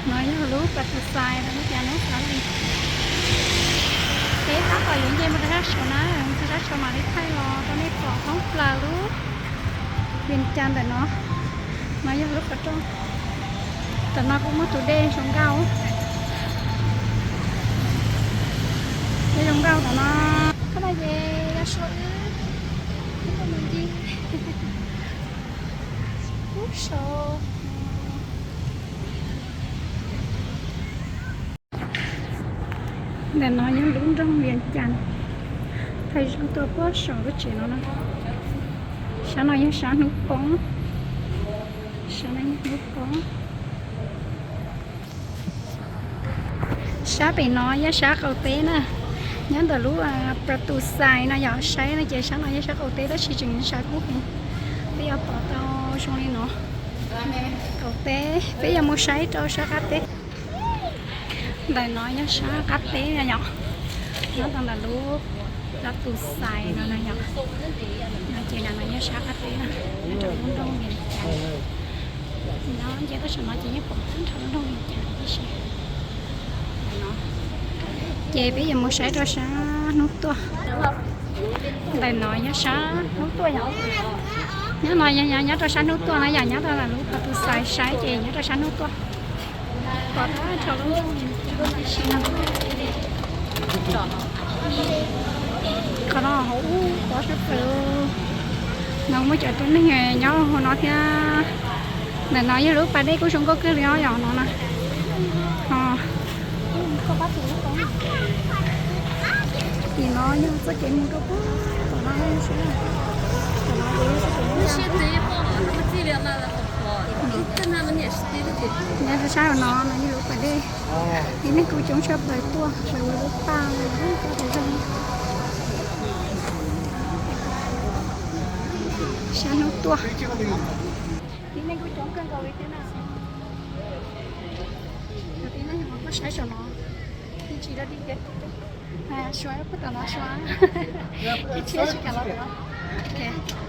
No yog lub pas tus xais rau nej cov nub xav li. Peb tab tom yuav nce mus rau sab saud na, mus rau sab saud mam li thaij los rau nej pom thoob plaws lub Vias Cas ntawm no. No yog lub qhov rooj. Tam no kuj muaj tus dej zoo nkauj. Dej zoo nkauj tam no. Qhov no ces yog saum wb, wb tuaj mus ncig. Ub saud. Ntawm no yog lub nroog Vias Cas, thaij zoo tuaj puag saum lub tsev no na. Sab no yog sab hnub poob, sab no yog hnub poob. Sab pem no yog sab qaum teb na, nyob ntawm lub pas tus xais no yog saib no ces sab no yog sab qaum teb tab sis tseem sab kub heev. Peb yuav pom tau zoo li no. Qaum teb, peb yuav mus saib rau sab qab teb. Ntawm no yog sab qab teb na yom, nyob rau ntawm lub pas tus xais no na yom. No ces ntawm no yog sab qab teb na, nyob rau lub nroog Vias Cas. No ces tab sis no ces yeej pom tag nrho lub nroog Vias Cas tib si. Ces peb yuav mus saib rau sab hnub tuaj. Ntawm no yog sab hnub tuaj yom. Nyob no yog nyob rau sab hnub tuaj na yom, nyob rau ntawm lub pas tus xais saib ces nyob rau sab hnub tuaj. Pom tag nrho lub nroog Vias Cas tib si no. Qhov no hauv ub pov sab plaws. No muaj cov tib neeg nyob hauv no thiab. Ntawm no yog lub pas dej kuj zoo nkauj kawg li os yom no na. Tim no yog txoj kev mus rau puag tom no, tom no ces yog txoj kev mus rau. Nyob rau sab hauv no no yog lub pas dej. Tib neeg kuj coob tshaj plaws tuaj sawv ua lub paj, sab hnub tuaj. Tib neeg kuj coob kawg nkaus li thiab na. Cov tib neeg no tuaj saib saum no, tsis dab tsi. Suav puag tom no suav, ib txhia tsis kam los tom no.